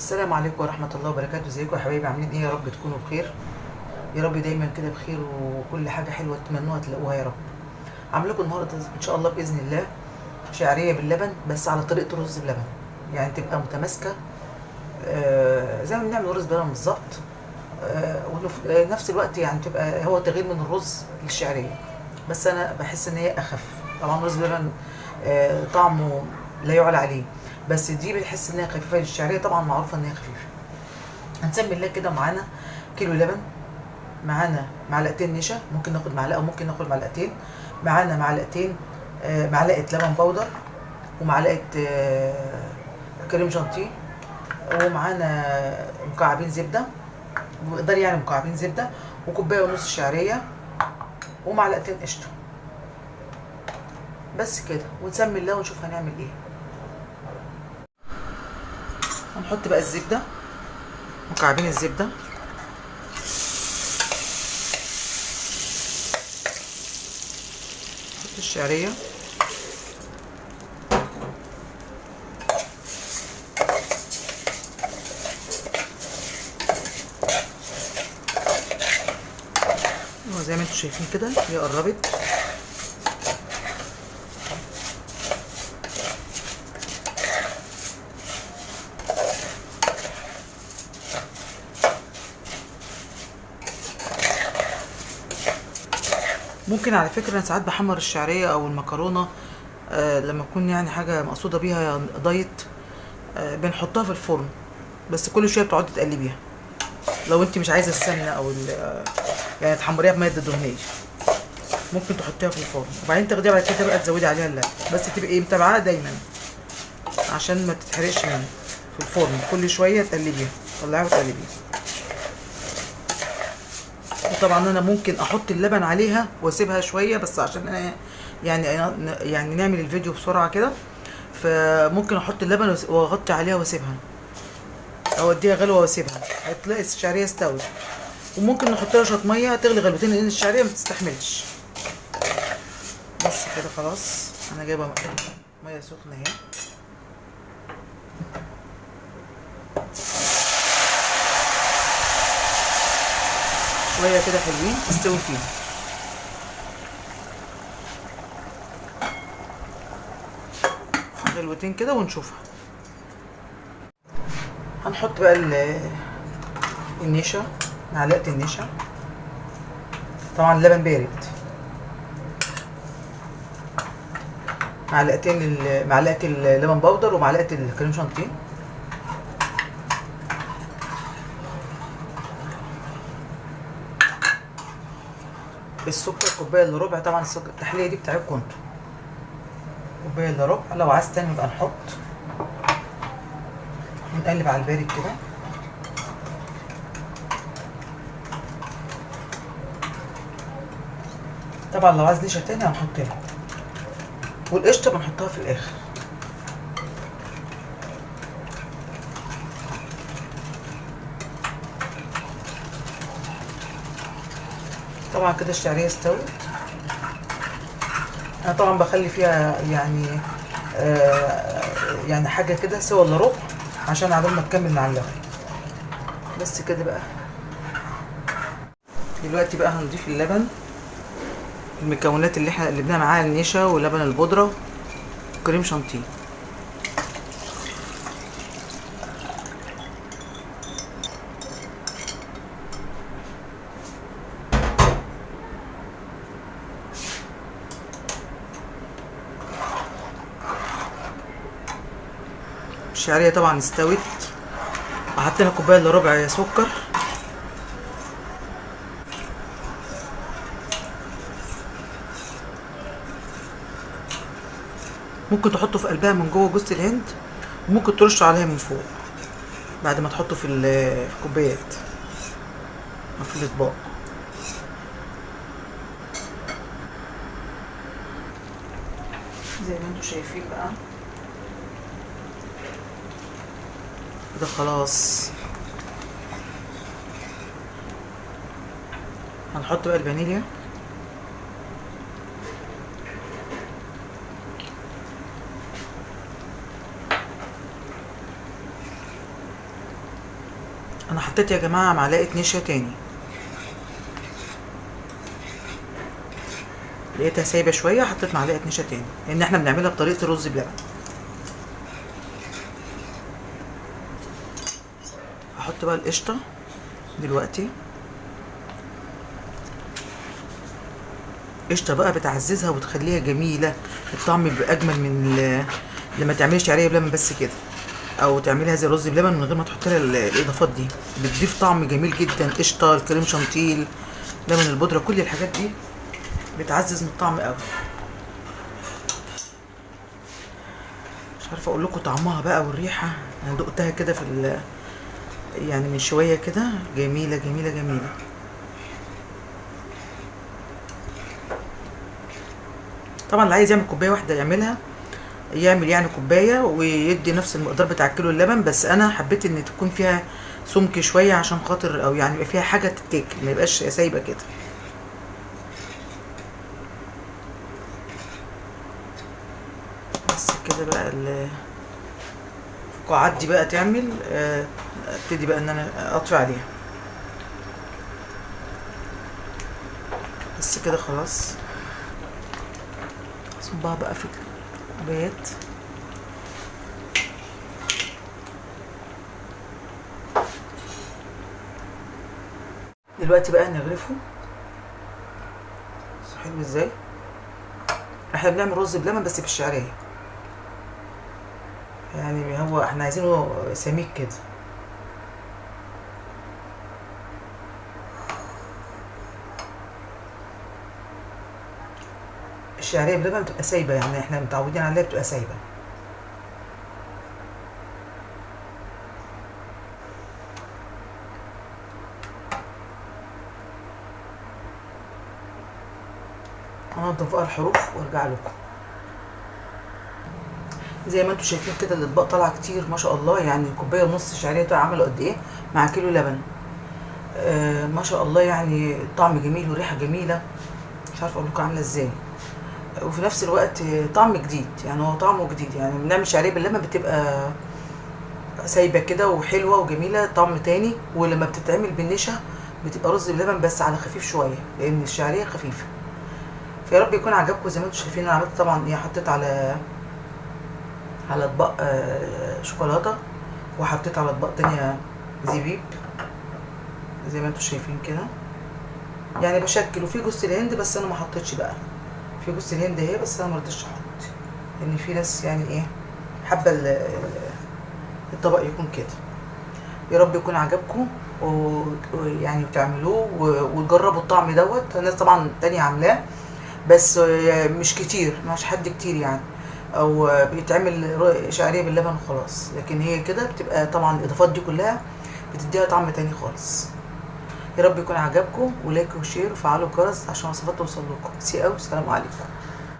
السلام عليكم ورحمة الله وبركاته. ازيكم يا حبايبي؟ عاملين ايه؟ يا رب تكونوا بخير، يا رب دايما كده بخير، وكل حاجة حلوة تتمنوها تلاقوها يا رب. عامل لكم النهارده ان شاء الله بإذن الله شعرية باللبن، بس على طريقة الرز بلبن، يعني تبقى متماسكة زي ما بنعمل رز بلبن بالظبط، وفي نفس الوقت يعني تبقى هو تغيير من الرز للشعرية، بس انا بحس ان هي اخف. طبعا الرز بلبن طعمه لا يعلى عليه، بس دي بتحس انها خفيفة. الشعرية طبعا معروفة ان هي خفيفة. هنسمي الله كده. معانا كيلو لبن، معانا معلقتين نشا، ممكن ناخد معلقه وممكن ناخد معلقتين، معانا معلقتين معلقه لبن بودر، ومعلقة كريم شانتيه، ومعانا مكعبين زبدة بمقدار يعني مكعبين زبدة، وكوبايه ونص شعرية، ومعلقتين قشطه. بس كده، ونسمي الله ونشوف هنعمل ايه. هنحط بقى الزبدة، مكعبين الزبدة، نحط الشعرية، زي ما انتم شايفين كده هي قربت. ممكن على فكرة انا ساعات بحمر الشعرية او المكرونه، لما تكون يعني حاجة مقصوده بيها دايت، بنحطها في الفرن، بس كل شوية بتقعدي تقلبيها لو انت مش عايزه السمنة او يعني تحمريها بماده دهنية، ممكن تحطيها في الفرن وبعدين تاخديها بعد كده بقى تزودي عليها اللبن، بس تبقي ايه متابعاها دايما عشان ما تتحرقش منك في الفرن. كل شوية تقلبيها، طلعيها وتقلبيها. وطبعا انا ممكن احط اللبن عليها واسيبها شوية، بس عشان انا يعني نعمل الفيديو بسرعة كده، فممكن احط اللبن واغطي عليها واسيبها، او اديها غلوه واسيبها، هتلاقي الشعرية استوت. وممكن نحط لها شوية مية تغلي غلوتين لان الشعرية ما بتستحملش. بس كده خلاص. انا جايبه مية سخنة اهي، شوية كده حلوين تستوي فيهم. غلوتين كده ونشوفها. هنحط بقى النشا، معلقه النشا، طبعا اللبن بارد، معلقتين معلقه اللبن بودر ومعلقة الكريم شانتيه، السكر كوباية الا ربع. طبعا السكر التحلية دي بتاعتكم انتوا، كوباية الا ربع، لو عايز تاني يبقى نحط. ونقلب على البارد كده. طبعا لو عايز نشا تاني هنحط لها، والقشطه بنحطها في الاخر. طبعا كده الشعرية استوت. انا طبعا بخلي فيها يعني يعني حاجة كده سوى الا ربع عشان عبال ما تكمل مع اللبن. بس كده بقى. دلوقتي بقى هنضيف اللبن، المكونات اللي احنا قلبناها معاها، النشا ولبن البودره وكريم شانتيه. الشعرية طبعا استوت، وحطينا كوباية الا ربع سكر. ممكن تحطه في قلبها من جوه جوز الهند، وممكن ترشه عليها من فوق بعد ما تحطه في الكوبايات او في الاطباق. زي ما انتم شايفين بقى كده خلاص. هنحط بقى الفانيليا، انا حطيت يا جماعة معلقه نشا تاني، لقيتها سايبه شوية حطيت معلقه نشا تاني، لان احنا بنعملها بطريقة الرز بلبن. هحط بقى القشطه دلوقتي. قشطه بقى بتعززها وتخليها جميلة، الطعم بيبقى اجمل من لما تعملي شعرية بلبن بس كده، او تعمليها زي الرز بلبن من غير ما تحط لها الاضافات دي، بتضيف طعم جميل جدا. قشطه، الكريم شانتيه، لبن البودره، كل الحاجات دي بتعزز من الطعم قوي. مش عارفه اقول لكم طعمها بقى والريحه، انا دقتها كده في يعني من شوية كده، جميلة جميلة جميلة. طبعا اللي عايز يعمل كوباية واحدة يعملها، يعمل يعني كوباية ويدي نفس المقدار بتاع كيلو اللبن، بس انا حبيت ان تكون فيها سمك شوية عشان خاطر، او يعني يبقى فيها حاجة تتاكل، ما يبقاش سايبه كده. بس كده بقى الفقاعات دي بقى تعمل، ابتدي بقى ان انا اطفي عليها. بس كده خلاص. صبها بقى في الكوبايات. دلوقتي بقى نغرفه. حلو ازاي؟ احنا بنعمل رز بلبن بس بالشعريه، يعني هو احنا عايزينه سميك كده. الشعرية بلبن بتبقى سايبه، يعني احنا متعودين عليها بتبقى سايبه. هنضف بقى الحروف وارجع لكم. زي ما انتم شايفين كده الاطباق طالعه كتير ما شاء الله، يعني كوباية ونص شعرية طالعه عملوا قد ايه مع كيلو لبن. ما شاء الله، يعني طعم جميل وريحه جميلة، مش عارفه اقول لكم عامله ازاي. وفي نفس الوقت طعم جديد، يعني هو طعمه جديد. يعني بنعمل شعرية باللبن بتبقى سايبه كده وحلوه وجميلة، طعم تاني. ولما بتتعمل بالنشا بتبقى رز بلبن بس على خفيف شوية، لان الشعرية خفيفة. فيا رب يكون عجبكم. زي ما انتم شايفين انا عملت طبعا ايه، حطيت على اطباق شوكولاتة، وحطيت على اطباق تانية زبيب زي ما انتم شايفين كده، يعني بشكل. وفي جوز الهند بس انا ما حطيتش بقى، في جوز الهند اهي بس انا ما رضيتش احط، لان في ناس يعني ايه حابة الطبق يكون كده. يا رب يكون عجبكم ويعني تعملوه وتجربوا الطعم دوت. الناس طبعا تانية عاملاه بس مش كتير، مش حد كتير يعني، او بيتعمل شعرية باللبن وخلاص، لكن هي كده بتبقى طبعا الاضافات دي كلها بتديها طعم تاني خالص. يا رب يكون عجبكم، و like و share وفعلوا الجرس عشان الوصفات توصل لكم. سي او، سلام عليكم.